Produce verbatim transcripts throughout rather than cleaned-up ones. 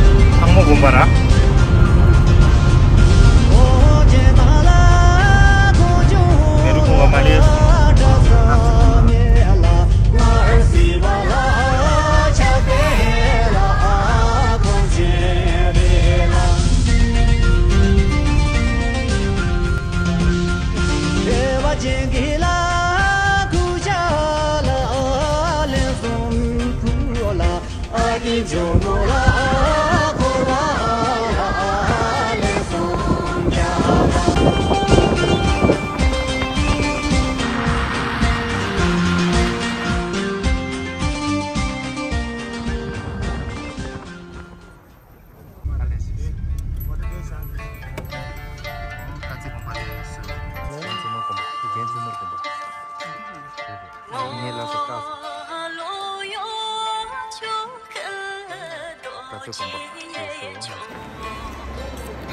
ཚང་མ་དགོན་པ་ར། མེ་རུ་དགོན་པ་མ་ལེ། དཀར་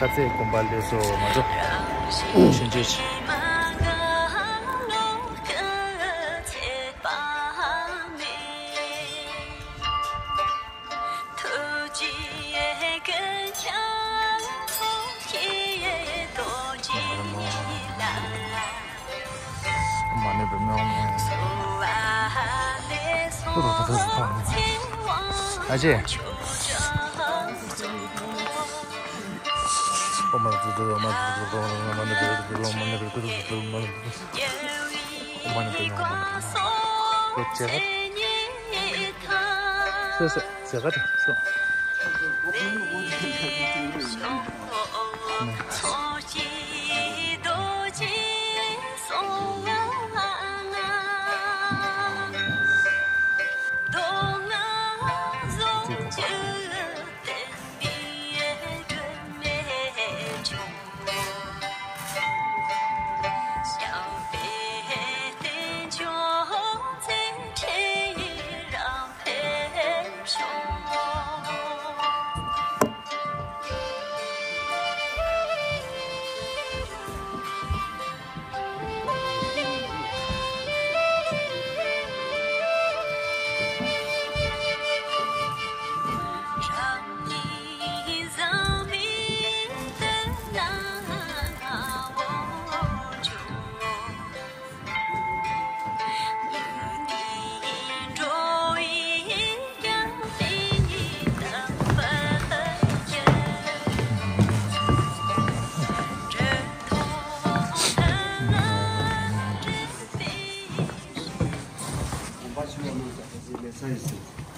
རྩེ་དགོན་པ་ལས་སོ་མ་འགྲོ། ཆུང་ཆུང་ཆེ། ཨ་ཅེ།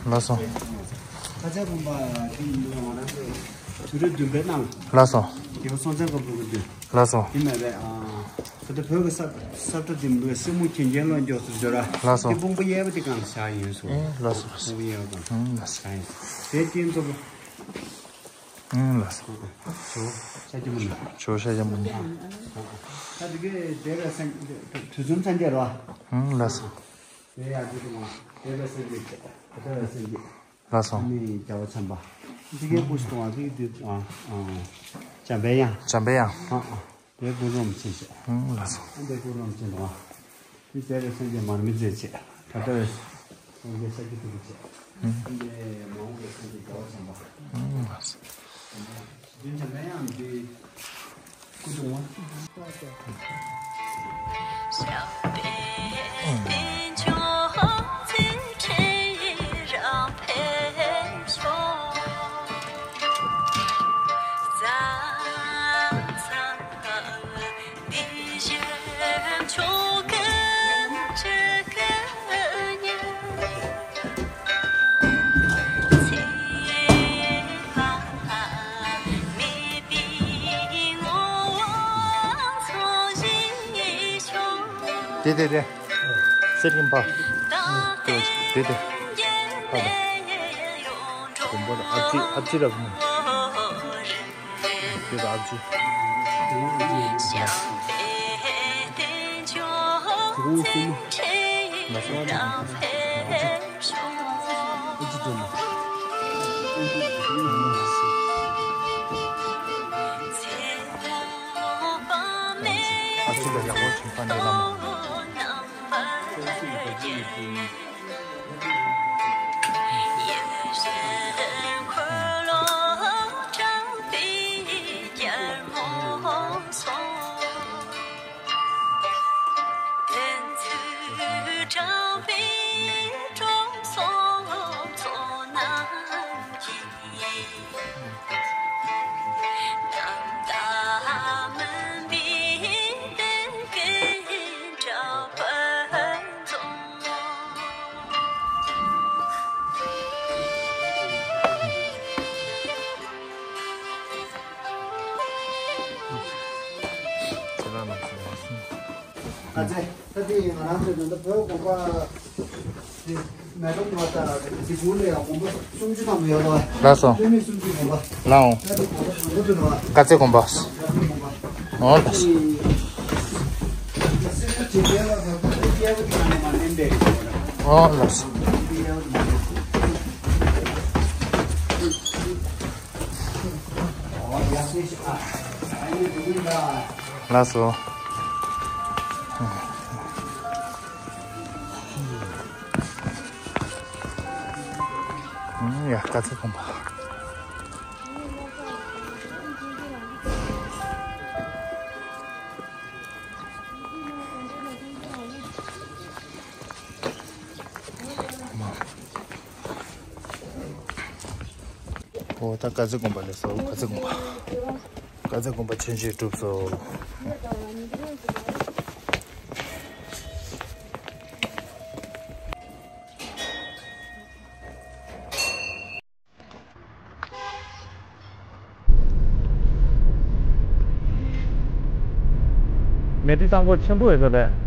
ལགས་སོ། ཁ་ཆེ་དགོན་པ་དེ་ཡིན་ན་ང་རང་ཚོ་དུས་རབས་བདུན་པའི་ནང་། ལགས་སོ། རྒྱལ་བ་སྲོང་བཙན་སྒམ་པོ་གི་དུས། ལགས་སོ། དེ་མེད་པས་ཨ། ད་ལྟ་བོད་ཀྱི་ས་ས་ཁྲ་འདི་མི་སྲིན་མོ་གྱེན་གྱེན་ལ་མགྱོགས་སུ་འབྱོར་ར། ལགས་སོ། དེ་དཔུང་པ་གཡས་པ་དེ་གང་བཞག་ཡིན་སོ། ཨེ་ལགས་སོ་ལགས་སོ། དཔུང་པ་གཡས་པ་གང་། ཨང་ལགས་སོ། བཞག་ཡིན། དེ་རྟེན་གཙོ་བོ། ཨང་ལགས་སོ། ཇོ་བོ་ཤཱཀྱ་མུ་ནེ། ཇོ་བོ་ཤཱཀྱ་མུ་ནེ། ད་དེ་གའི་འདས་པའི་སངས་དུས་གསུམ་སངས་རྒྱས་ར། ཨང་ལགས་སོ། དེ་ཡང་དེ་དུ་མ་འདས་པའི་སངས་རྒྱས་ད་ལྟ་བའི་སངས་རྒྱས། ལགས་སོ། ནི་རྒྱལ་བ་བྱམས་པ། འདི་གའི་སྐུ་ཞིག་གཏོང་བ་འདི་འདི་ཨ་ཨ་འཇམ་པའི་དབྱངས། འཇམ་པའི་དབྱངས། ཨ་ཨ་དེ་སྐུ་རོམ་ཆེན་བྱས། ཨང་ལགས་སོ། ཨ་འདི་སྐུ་རོམ་ཆེན་གཏོང་བ། འདི་མཛད་པའི་སངས་རྒྱས་མར་མེ་མཛད་བྱས། ད་ལྟ་བའི་སངས་རྒྱས་ས་སྐྱ་ཐུབ་པ་བྱས། ཨ་འདི་མ་འོངས་པའི་སངས་རྒྱས་རྒྱལ་བ་བྱམས་པ། ཨང་ལགས་སོ། འདི་འཇམ་པའི་དབྱངས་འདི། དེ་དེ་རེད། གསེར་གྱི་འབའ། དེ་དེ། ཨ་དེ། དགོན་པ་ལ་ཨ་ཅི་ཨ་ཅི་རབ་ནི། དེ་ལ་ཨ་ཅི། དེ་ལ་ཨ་ཅི། ཨ་ཅི་དེ་ལ་ཡག་པོ་བྱུང་ཁ་འདི་ལ་མ། ཁ་ཚེ། ད་དེ་ང་རང་ཚོའི་ད་ལྟ་བོད་དགོན་པ་དེ་མེ་ཏོག་ནོར་དང་དེ་གུང་ལ་ཡང་དགོན་པ་སུམ་ཅུ་ཐམ་པ་ཡོད་ལ། ལགས་སོ། བསྟོད་སྨད་སུམ་ཅུའི་དགོན་པ། ལགས་འོང་། ད་དེ་དགོན་པ་གང་འདྲ་འདུག་ལ། དཀར་རྩེ་དགོན་པ། དཀར་རྩེ་དགོན་པ། འོ་ལགས་སོ། དེ་སེམས་ཅན་དེ་ལ་ད་དེ་སྐྱེ་བོ་དེ་ག་ནས་མ་ལེན་པའི་རེད་འོ་ལགས་སོ། དེ་སྐྱེ་བོ་དེ་མ་ལེན། ལགས་སོ། ཡ། དཀར་རྩེ་དགོན་པ། འོ་ད་དཀར་རྩེ་དགོན་པ་ལས་སོ། དཀར་རྩེ་དགོན་པ། དཀར་རྩེ་དགོན་པ་ཆོས་མཆོད་གྲུབ་སོ། མེ་ཏི་གཙང་པོ་ཆེན་པོ་ཡོད་ས་རེད།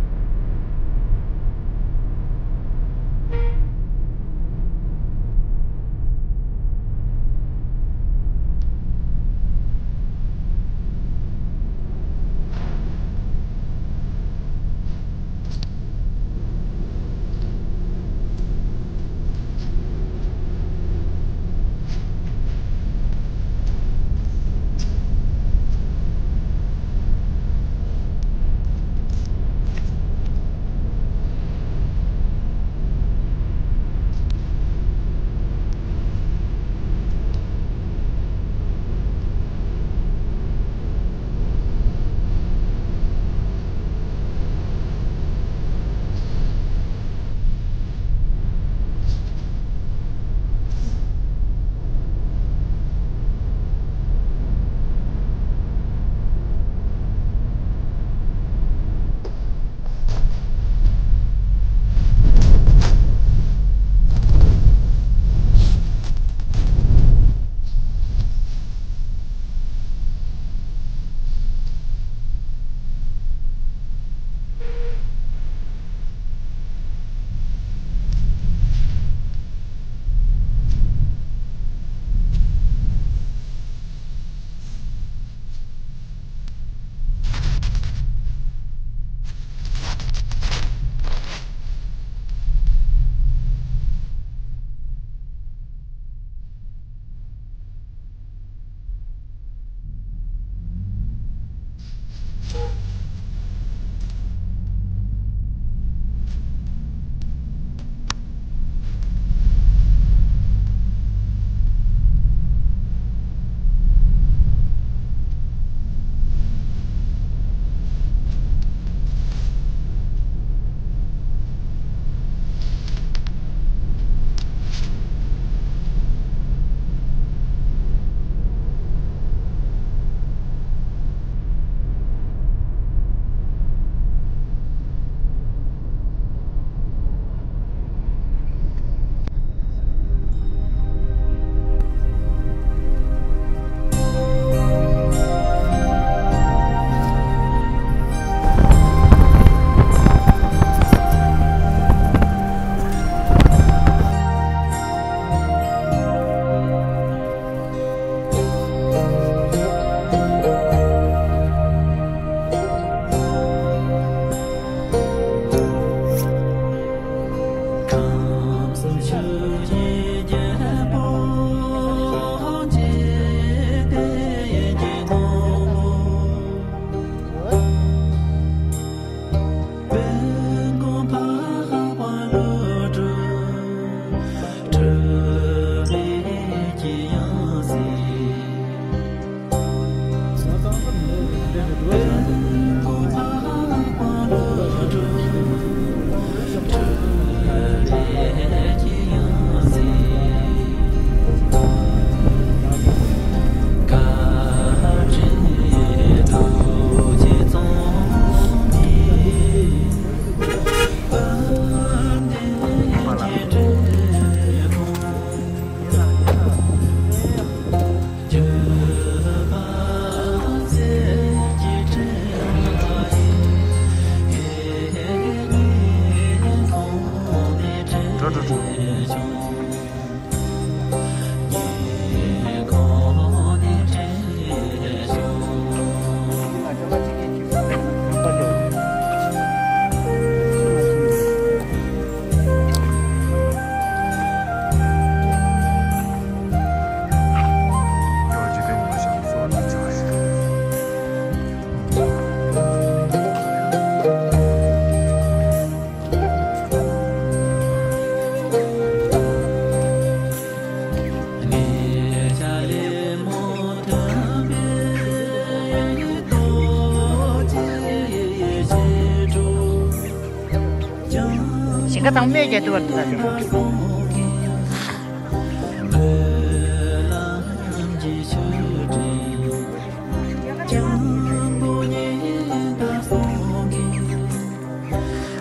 ཡིན་ཀ་དང་སྨད་རྒྱ་དུ་བར་དུ་ད་དུ།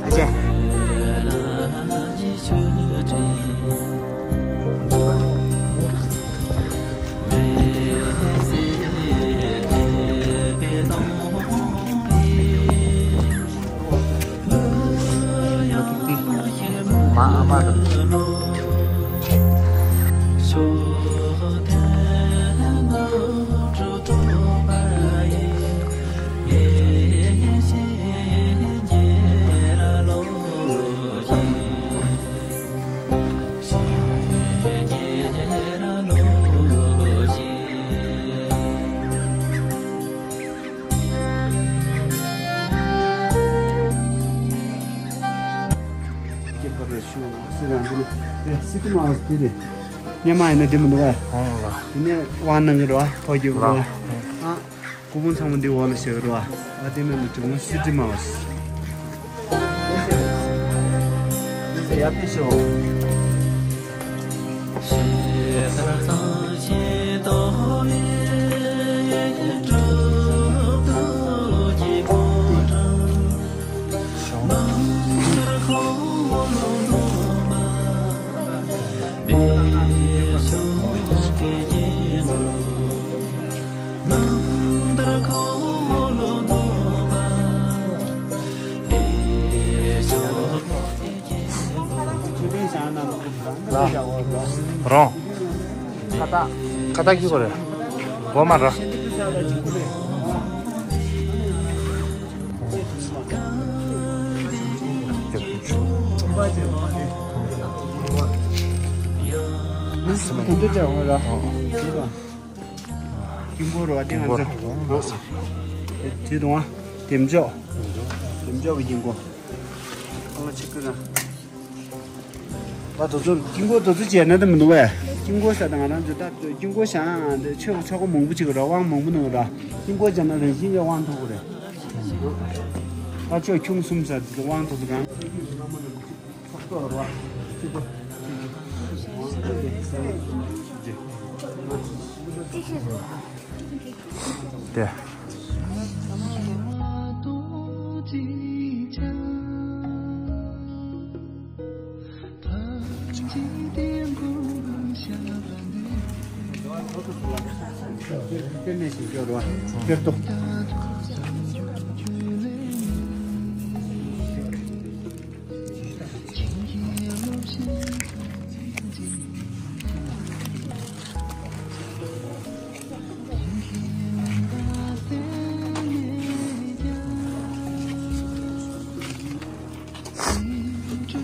ཨ་ཅེ། མ་ཨ་མ་དང་། སྐྱེས་པ་རེད་ཤོག་ཟེར་ཡང་འདི་ནི་སི་ཏི་མ་ཝས་འདི་རེད། སྙེ་མ་ཡིན་ན་འདི་མི་འདུག་གས། ཨོང་ལ། དེ་ནས་དབང་གནང་གི་རེད་བ། ཕོ་རྒྱུད་ལ། རེད་བ། ཨ། སྐུ་ཕུང་ཚང་མ་འདི་འོག་ལ་བཞག་གི་རེད་བ། ཨ་དེ་ནས་ནི་དྲུག་མོ་སི་ཏི་མ་ཝས། ཡ་ཕེ་ཤོག་རོང་། ཁ་བཏགས། ཁ་བཏགས་ཀྱི་གོ་རེད། གོ་མ་ར། དེ་འདྲ་བྱ་བ་ར། དཀྱིལ་འཁོར་རོ་ཨ་དེ་ང་ཚོ། དེ་དུང་ཨ། བདེ་མཆོག་བདེ་མཆོག་གི་དཀྱིལ་འཁོར། ཨ་ཆིག་ཀུན་ན། ད་དུ་ཚོ་དཀྱིལ་འཁོར་དུ་ཚོ་བྱས་ན་ད་མི་འདུག་བས། དཀྱིལ་འཁོར་ས་ད་ང་རང་ཚོ་ད་དཀྱིལ་འཁོར་བཞེངས་ཏེ་ཆོས་ཆོ་ག་མང་པོ་ཅིག་ར་དབང་མང་པོ་གནང་ར། དཀྱིལ་འཁོར་བྱས་ན་རང་བཞིན་གྱི་དབང་ཐོབ་གི་རེད། ད་ཆོས་ཁྱུང་གསུམ་ས་དེ་ཚོ་དབང་ཐོབ་ཚོ་གང་། དེ།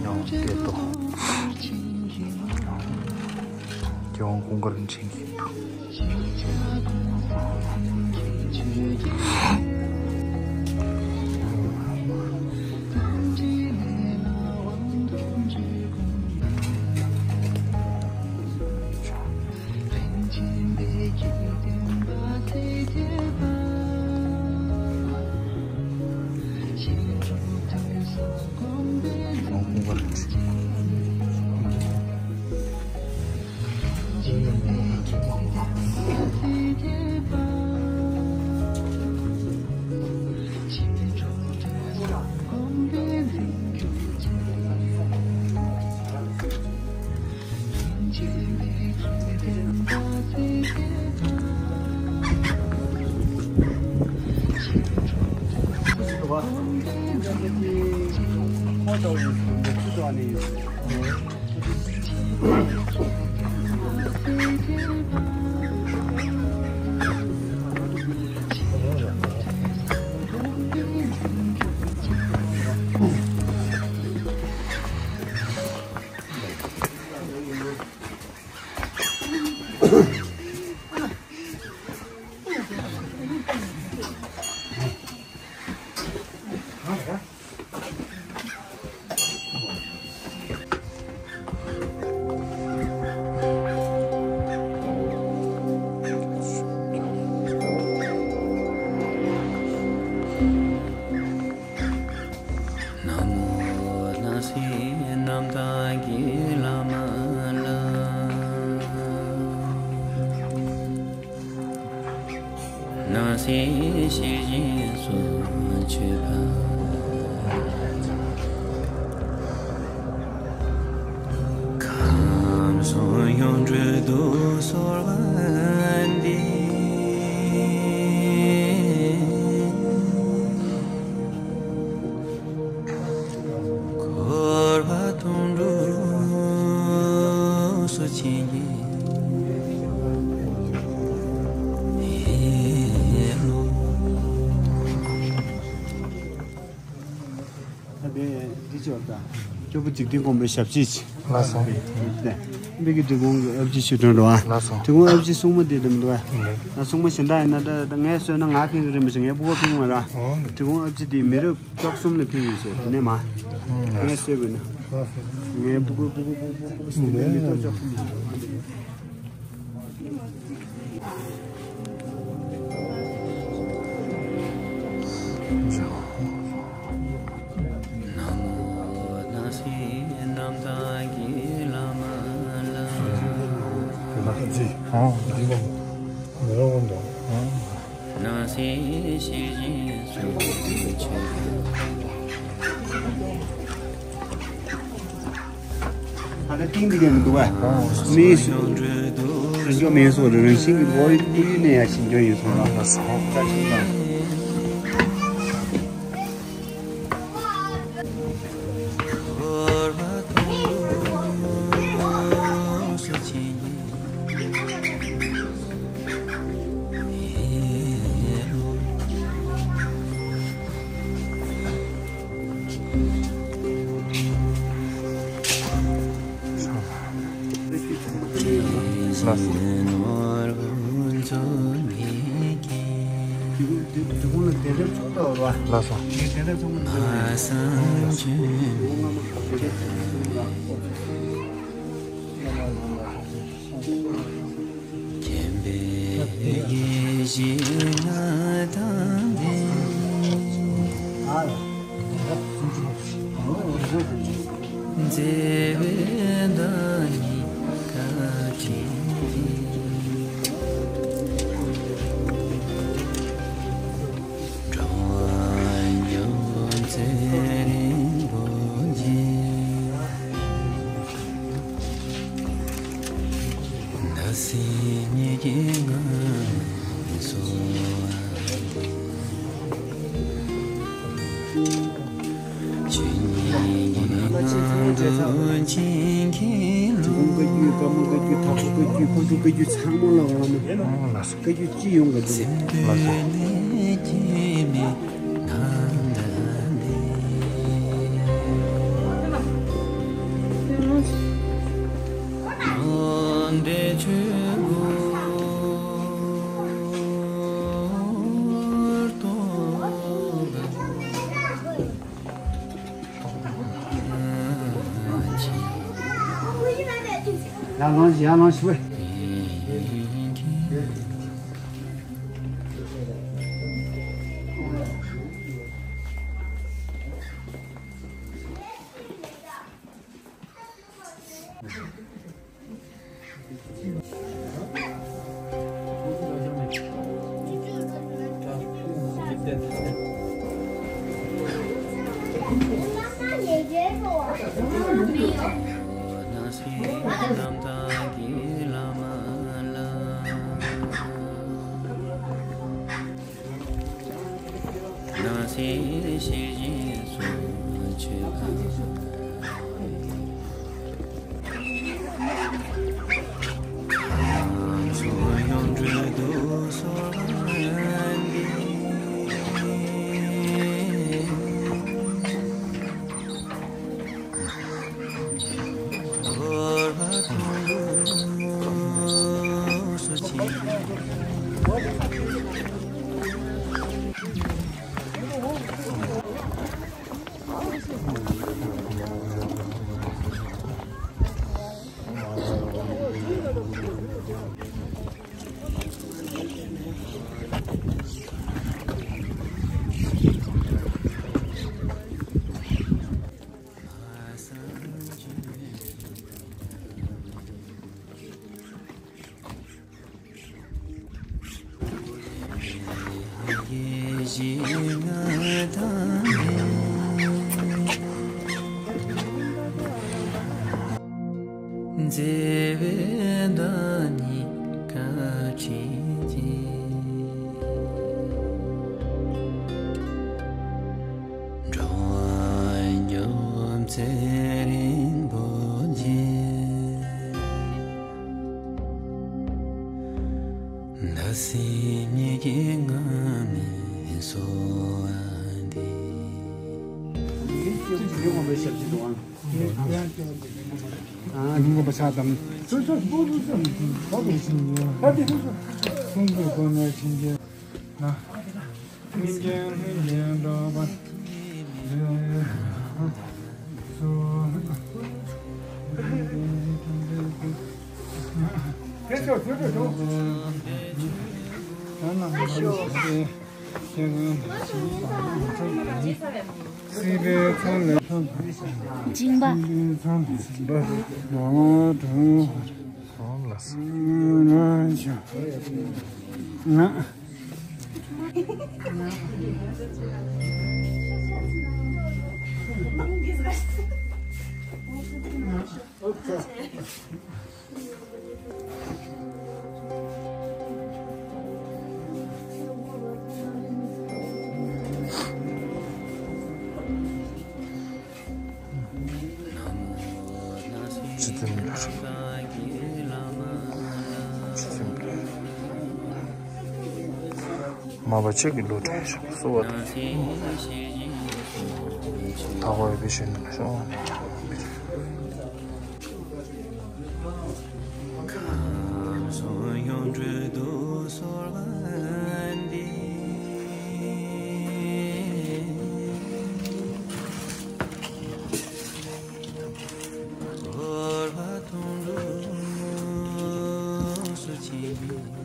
ཡང་སྐད་དོ། རྒྱལ་དབང་ཀུན་དགའ་རིན་ཆེན་གྱི་ བཞིན་སུ་མཆོད་པ། ཁམས་གསུམ་ཡོངས་གྲོལ་དུ་གསོལ་བ་འདེབས། འཁོར་བ་དོན་གྲུབ་སུ་མཆིས་ཀྱི་ལོ། ད་དེ་འདི་ཅོག་ད། སྐྱོ་པོ་འཇིག་རྟེན་དགོན་པའི་ཞབས་ཕྱི། ལགས་སོ། ནས་འབད་གི་འབྲི་གུང་གི་ཨ་ཕྱི་ཞུ་དོན་རོ་ཨ། ལགས་སོ། འབྲི་གུང་ཨ་ཕྱི་སྲུང་མ་དེ་དམ་འདུག་ཨ། ལགས། ང་སྲུང་མ་གཞན་དག་ཡིན་ན་ད་ད་ངས་གསོལ་ན་ང་ཕན་གི་རེད་མི་ཤེས། ངའི་སྤུ་གུ་ཕན་གི་མ་ར། འོ། འབྲི་གུང་ཨ་ཕྱི་དེ་མི་རབས་བཅུ་གསུམ་ལ་ཕེབས་ཡོད་ཟེར་དེ་ནས་མ། ངས་གསོལ་བས་ན། ངའི་སྤུ་གུ་སྤུ་གུ་སྤུ་གུ་སྤུ་གུ་སྤུ་གུ་མི་རབས་བཅུ་གསུམ་ལ། ན་མོ་ན་སི་རྣམ་དག་གི་བླ་མ་ལ། ལ་ཟི། ཨ། འདི་གོ། འདི་གོ་འདུག་ཨ། ནང་སྲིད་ཤེས་བཞིན་སུ་ཆོས། ད་ལྟ་ཏིང་འདི་གས་མི་འདུག་ག་མིའི་སུ་རིན་སྐྱོ་མེད་སོགས་རང་བཞིན་གྱི་ལོ་ཡི་ནས་ཡང་ཞིང་སྐྱོ་ཡིན་སོང་ལ། ལགས་སོ། ད་ཅི་ལ། ལགས་སོ། ལགས་སོ། མཁྱེན་པའི་ཡེ་ཤེས་ལྔ་དང་ལྡན། མཛད་པའི་བདག་ཉིད་བཀའ་དྲིན་གྱིས། འགྲོ་བ་མྱུར་མཛད་རིན་པོ་ཆེ། ཟླ་ཟེར་ཉིད་ཀྱི་ངང་སོ། ཆོས་ཉིད་ཀྱི་ངང་དུ་བྱིན་གྱིས་རློབས། བཀའ་བརྒྱུད། བཀའ་མ་བཀའ་བརྒྱུད། དྭགས་པོ་བཀའ་བརྒྱུད། ཁོ་ཚོ་བཀའ་བརྒྱུད་ཚང་མ་ལ་བླ་མ། བཀའ་བརྒྱུད་སྤྱི་ཡོངས་ཀྱི་བླ་མ། ཡར་ལངས་ཤིག་ཡར་ལངས་ཤིག་ཝེ། ནང་སྲིད་ཤེས་བཞིན་སུ་ཆོས་པ། ཁམས་གསུམ་ཡོངས་གྲོལ་དུ་གསོལ་བ་འདེབས། འཁོར་བ་དོན་གྲུབ་སུ་མཆིས། མཛེས་པའི་བདག་ཉིད་བཀའ་དྲིན་ཅན། འགྲོ་བ་མྱུར་ཚེ་རིང་པོ་མཛད། བདག་སེམས་ཉིད་ཀྱི་ངང་ནས་གསོལ་བ་འདེབས། སྦྱིན་པ། མ་པ་ཁྱེད་ཀྱི་བློ་གྲོས་ཤོག་གསོལ་བ་དང་། ཐག་པ་ཡོད་པའི་ཞིང་དུ་ཤོག་ཁམས་གསུམ་ཡོངས་གྲོལ་དུ་གསོལ་བ་འདེབས། འཁོར་བ་དོན་གྲུབ་སུ་མཆིས་པའི།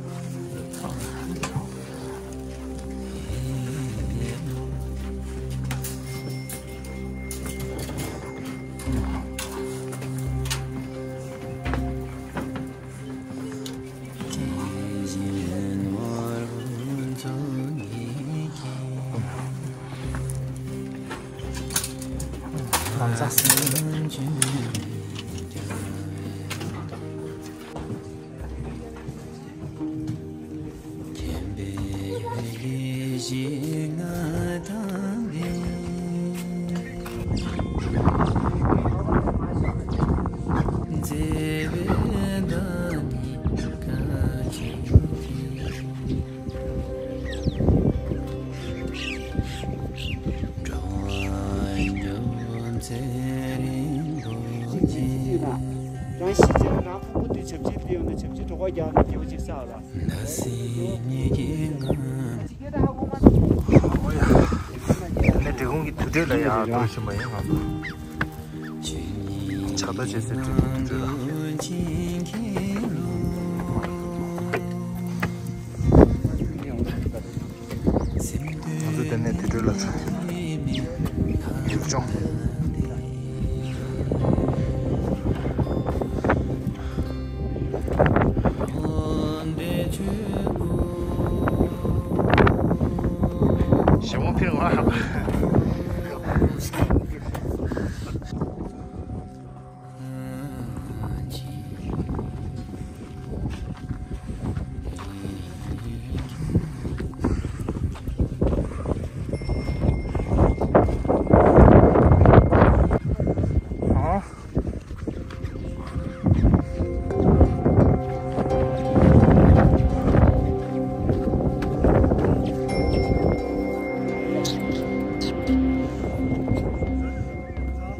རང་གཤིས་ཅན་རང་ཕུང་པོ་འདི་བྱབས་ཆེན་འདི་ཡོང་ན་བྱབས་ཆེན་གྲོད་ཁོག་རྒྱག་ན་སྐྱིད་པོ་ཅིག་བསགས་ལ། ནས་འབྲི་གུང་གི་དུར་ཁྲོད་ལ་ཡང་འགྲོ་བཞིན་པ་ཡིན་ང་ཚོ། ཕྱག་བདར་བྱེད་སའི་འབྲི་གུང་དུར་ཁྲོད་ལ། ང་ཚོ་དེ་ནས་དུར་ཁྲོད་ལ་ཡུལ་ལྗོངས། ཞྭ་མོ་འཕེན་བ།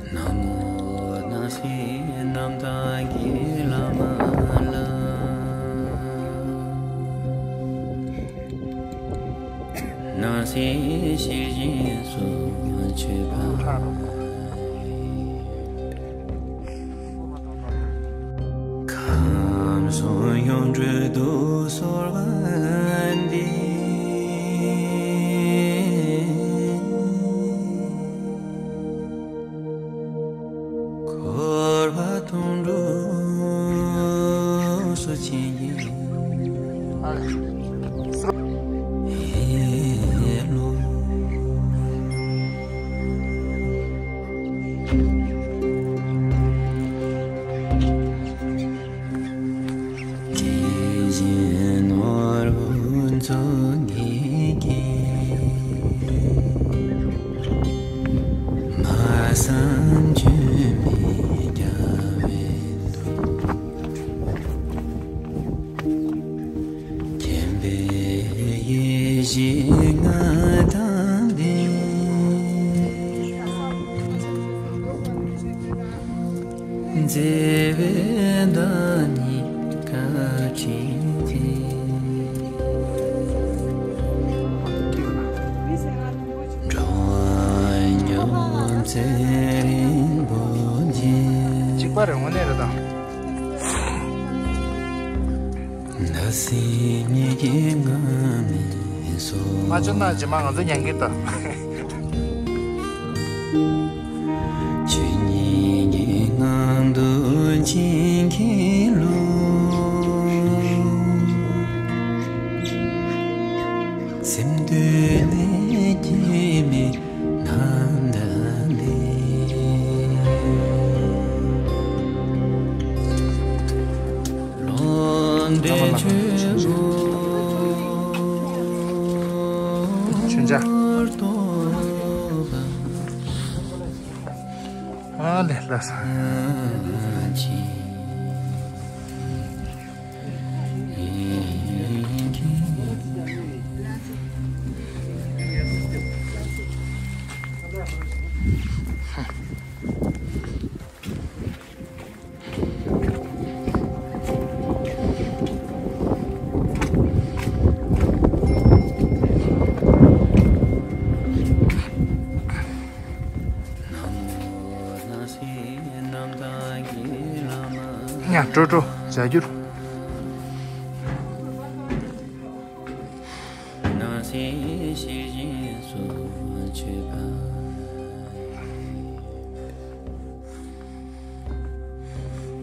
ན་མོ་སྣང་སྲིད་རྣམ་དག་གི་བླ་མ་ལ། སྣང་སྲིད་ཤེར་ཕྱིན་སུ་མཆོད་པ། ཁམས་གསུམ་ཡོངས་གྲོལ་དུ་གསོལ་བ་འདེབས། འཁོར་བ་དོན་གྲུབ་སུ་མཆིས་པའི། ཧེ་ལོ། བསམ་བརྗོད་མེད་རྒྱལ་བའི་མདོ། མཁྱེན་པའི་ཡེ་ཤེས་མངའ་ཐང་ལྡན། མཛེས་པའི་བདག་ཉིད་བཀའ་དྲིན་ཅན། འགྲོ་བ་མྱུར་མཛད་རིན་པོ་ཆེ། གཅིག་པ་རེད། དངོས་གནས་རེད་ད། བདག་སེམས་ཉིད་ཀྱི་ངང་ནས་སོ། མ་བྱོན་ན་རྗེས་མ་ང་ཚོ་ཉན་གི་ད། ཆོས་ཉིད་ཀྱི་ངང་དུ་བྱིན་གྱིས་རློབས། སེམས་འདུན་ལས་སྐྱེས་མེད་རྣམ་དག་ལྡན། ལོངས་སྤྲོད་ཆོས་སྐུ་མཆོད་མཇལ། རྟོགས་པ། ཨ་ལས་ལགས་སོ། ཡ། འགྲོ་འགྲོ། བྱ་རྒྱུར། སྣང་སྲིད་ཤེས་བཞིན་སུ་མཆོད་པ།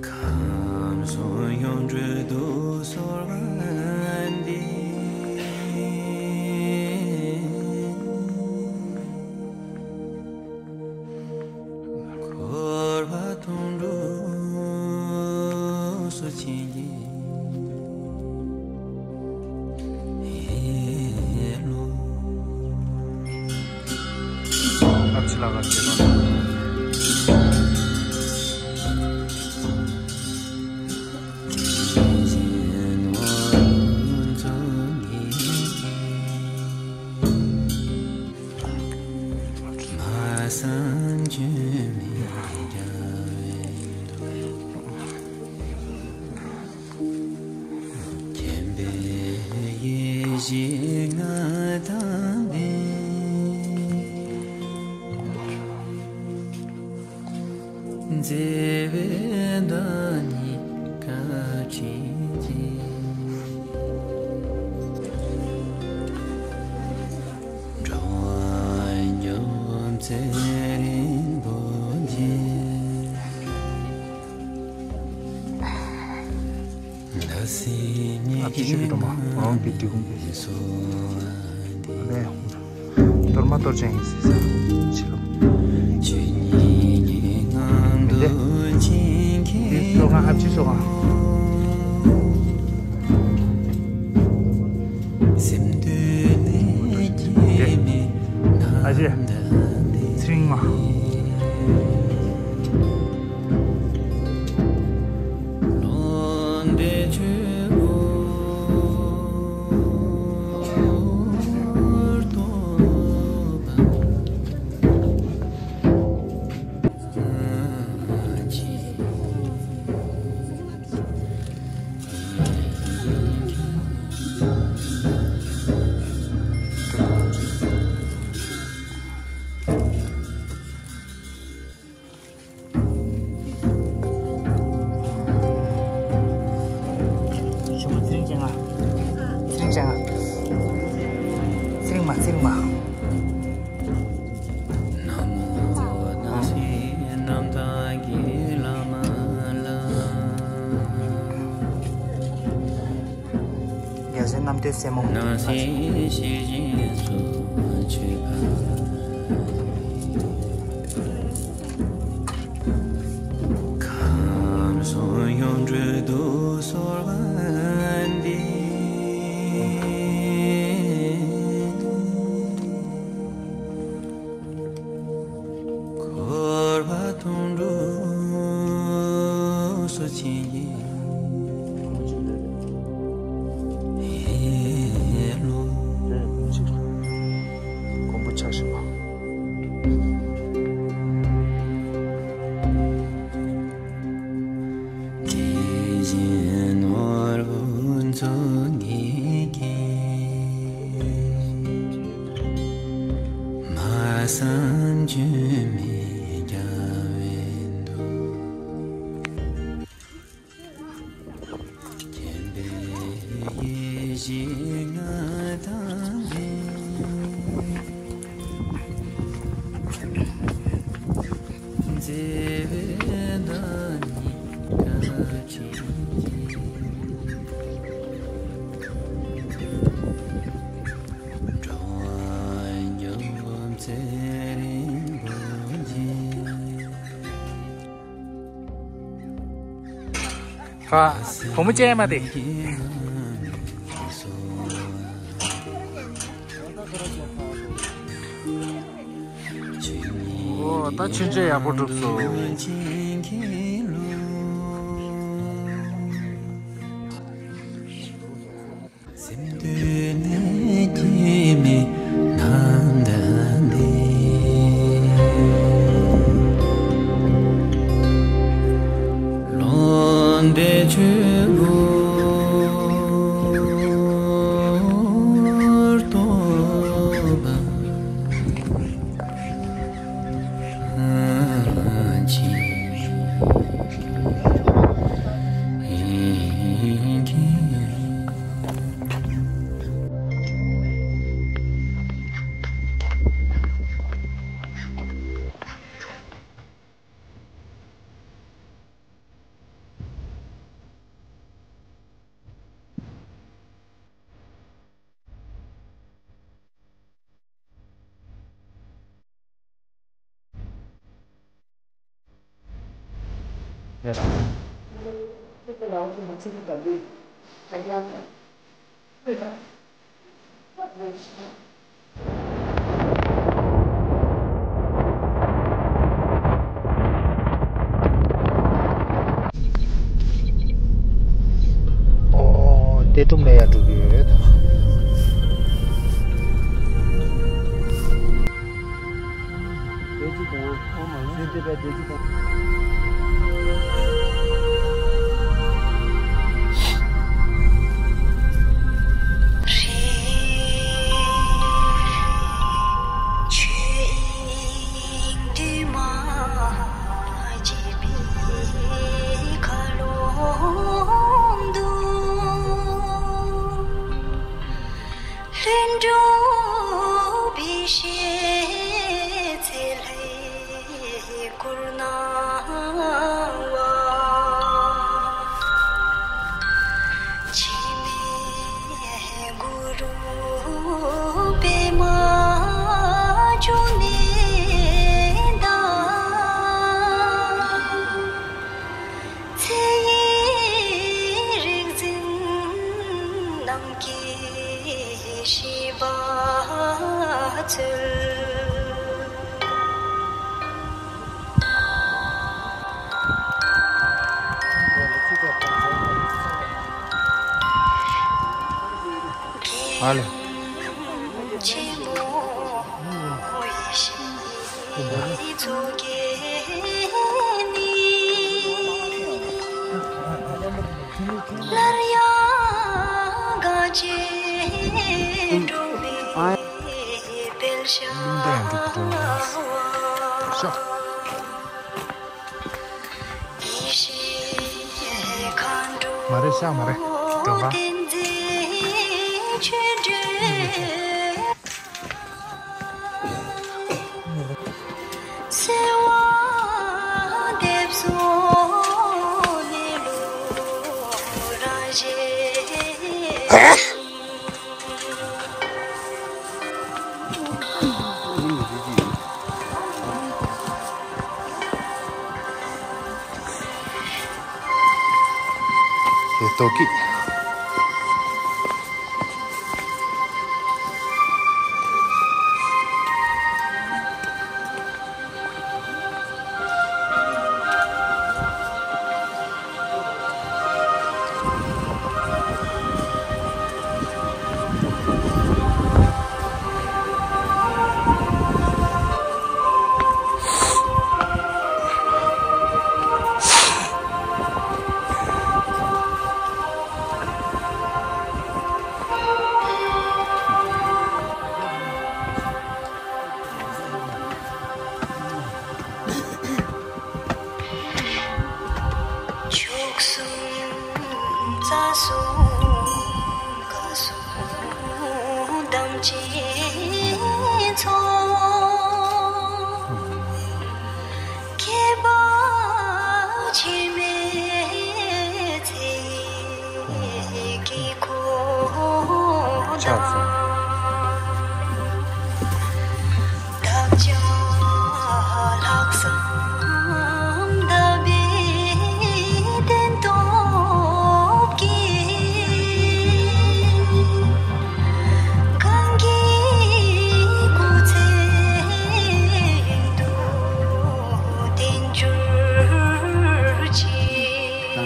ཁམས་གསུམ་ཡོངས་གྲོལ་དུ་གསོལ་བ་འདེབས། འཁོར་བ་དོང་སྤྲུགས་སུ་བྱིན་གྱིས་རློབས། ཨ་ཕྱི་ལ་ག་བྱེད་པ། མཁྱེན་པའི་ཡེ་ཤེས་མངའ་ཐང་ལྡན། མཛེས་པའི་བདག་ཉིད་བཀའ་དྲིན་ཅན། འགྲོ་བ་མྱུར་མཛད་རིན་པོ་ཆེ། བདག་སེམས་ཉིད་ཀྱི་ངང་ནས་གསོལ་བ་འདེབས། གཏོར་མ་གཏོར་ཅན་ཡིན་ཟེར་ས་ཕྱི་ལོ། ཆོས་ཉིད་ཀྱི་ངང་དུ་བྱིན་གྱིས། འདི་གསོལ་ཁང་ཨ་ཕྱི་གསོལ་ཁང་། སེམས་འདུན་ལས་སྐྱེས་མེད་ཨ་ཅེ། ཚེ་རིང་མ། ལོངས་སྤྲོད་ཆོས་སྐུ་རྟོགས་པ། ཆུ་མོ་ཚེ་རིང་ཅན་ང་། ཚེ་རིང་ཅན་ང་། ཚེ་རིང་མ། ཚེ་རིང་མ། རྒྱལ་སྲས་རྣམ་ཐོས་སྲས་མོ་ལ་སོགས། ཁམས་གསུམ་ཡོངས་གྲོལ་དུ་གསོལ་བ་འདེབས། སངས་རྒྱས་མི་རྒྱ་བའི་འདུ། མཁྱེན་པའི་ཡེ་ཤེས་མངའ་ཐང་འཛིན། མཛེས་པའི་བདག་ཉིད་བཀའ་དྲིན་ཅན། འགྲོ་བ་མྱུར་ཚེ་རིང་པོ་ཆེ། ཨ། བུ་མོ་ཅན་མ་དེ། ཨོ། ད་ཆུ་ཆེན་ཡག་པོ་གྲུབ་སོང་། སེམས་འདུན་ནས་སྐྱེས་མེད་ནམ་ཟླ་འདི། ལོན་པའི་ཆོས་སྐུར་རྟོགས་པ། ཨོ། དེ་ཐུམ་ལ་ཡར་འགྲོ་གི་ཡོད། ལྷུན་གྲུབ་པའི་ཞལ་ཚེ་ལྷའི་སྐུར་སྣང་བ། འཆི་མེད་གུ་རུ་པདྨ་འབྱུང་གནས་དང་། ཚེ་ཡི་རིག་འཛིན་རྣམས་ཀྱིས་བཤད་པ་ཚུལ། ཨ་ལེ། མ་རེད་ཤག་མ་རེད། དྲོ་ག་དེ་ལྟོ་གི། དང་ཚོའི་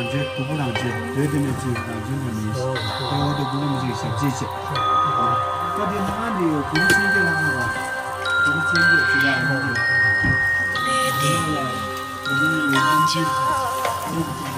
སྡུག་པོ་ལངས་ཚེ་བོད་འདི་ནས་ཚུར་དང་ཚོའི་ནང་མིན། ཨོ་ཨོ་དེ་དགུ་ལ་མི་ཚེ་ཞབས་རྗེས་བྱེད། ཨོ་དེ་ནང་འདི་ཡོད་གུ་རུ་ཆེན་བརྒྱད་ལྷག་མ་དང་། གུ་རུ་ཆེན་བརྒྱད་ཚུར་ལ་ཨ་མ་དེ། དེ་ནང་ལ་གུ་རུ་ཡོད་ཚུལ་གུ་རུ་ཆེན་བརྒྱད་ལ།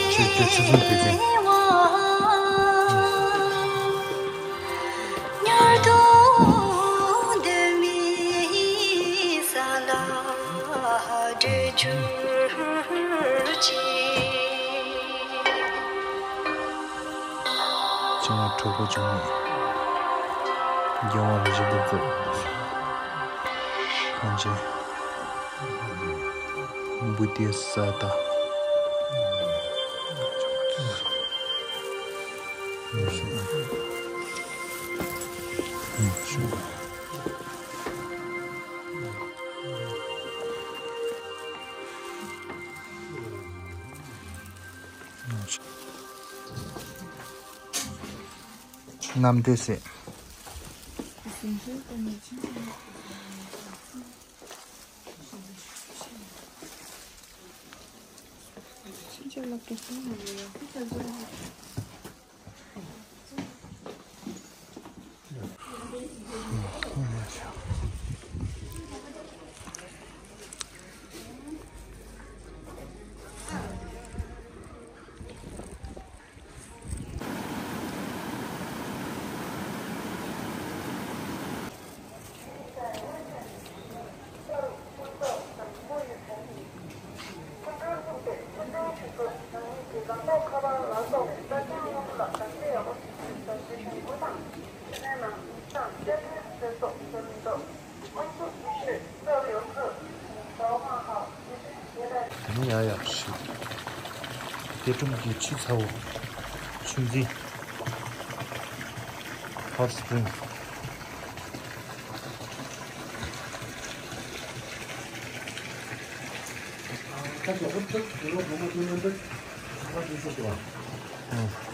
ཆོས་ཆོས་ཆོས་ཆོས་ཆོས། ཅང་གྲོགས་པོ་ཅང་ནི་རྒྱལ་བ་རིན་པོ་ཆེ་རྫོགས། གང་ཅི་བུ་དེ་ས་ད། རྣམ་ཐོས་སྲས། དེ་ནི་ཡག་ཡག་ཞིག་འདས་གྲོངས་ཀྱི་ཆུ་ཚ་བོ། ཆུ་འཛིན། Hot spring། ཨ།